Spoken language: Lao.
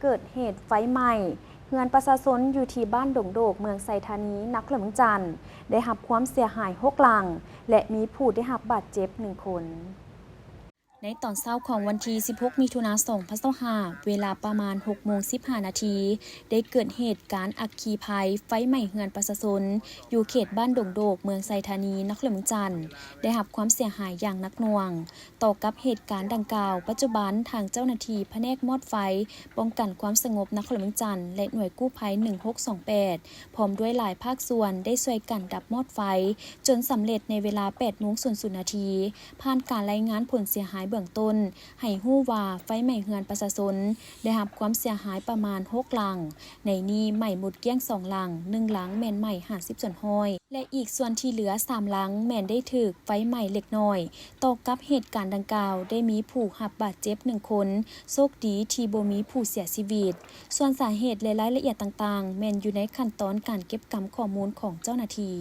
ເກີດເຫດໄຟໄໝ້ເຮືອນປະຊາຊົນຢູ່ທີ່ບ້ານດົງໂດກ ເມືອງໄຊທານີ ນະຄອນຫຼວງວຽງຈັນ ໄດ້ຮັບຄວາມເສຍຫາຍຫົກຫຼັງ ແລະ ມີຜູ້ໄດ້ຮັບບາດເຈັບໜຶ່ງຄົນ. ໃນຕອນເຊົ້າຂອງວັນທີສິບຫົກ ມິຖຸນາ ສອງພັນຊາວຫ້າ ເວລາປະມານຫົກໂມງສິບຫ້ານາທີ ໄດ້ເກີດເຫດການອັກຄີໄພ ໄຟໄໝ້ເຮືອນປະຊາຊົນ ຢູ່ເຂດບ້ານດົງໂດກ ເມືອງໄຊທານີ ນະຄອນຫຼວງວຽງຈັນ ໄດ້ຮັບຄວາມເສຍຫາຍຢ່າງໜັກໜ່ວງ. ຕໍ່ກັບເຫດການດັ່ງກ່າວ, ປັດຈຸບັນທາງເຈົ້າໜ້າທີ່ພະແນກມອດໄຟ ປ້ອງກັນຄວາມສະຫງົບນະຄອນຫຼວງວຽງຈັນ ແລະ ໜ່ວຍກູ້ໄພໜຶ່ງຫົກສອງແປດ ພ້ອມດ້ວຍຫຼາຍພາກສ່ວນໄດ້ຊ່ວຍກັນດັບມອດໄຟຈົນສຳເລັດໃນເວລາແປດໂມງສູນນາທີ. ຜ່ານການລາຍງານຜົນເສຍຫາຍເບື້ອງຕົ້ນ ໃຫ້ຮູ້ວ່າໄຟໄໝ້ເຮືອນປະຊາຊົນໄດ້ຮັບຄວາມເສຍຫາຍປະມານຫົກຫຼັງ, ໃນນີ້ໄໝ້ໝົດກ້ຽງສອງຫຼັງ, ໜຶ່ງຫຼັງແມ່ນໄໝ້ຫ້າສິບສ່ວນຮ້ອຍ ແລະ ອີກສ່ວນທີ່ເຫຼືອສາມຫຼັງແມ່ນໄດ້ຖືກໄຟໄໝ້ເລັກນ້ອຍ. ຕໍ່ກັບເຫດການດັ່ງກ່າວ ໄດ້ມີຜູ້ຮັບບາດເຈັບໜຶ່ງຄົນ, ໂຊກດີທີ່ບໍ່ມີຜູ້ເສຍຊີວິດ. ສ່ວນສາເຫດ ແລະ ລາຍລະອຽດຕ່າງໆ ແມ່ນຢູ່ໃນຂັ້ນຕອນການເກັບກຳຂໍ້ມູນຂອງເຈົ້າໜ້າທີ່.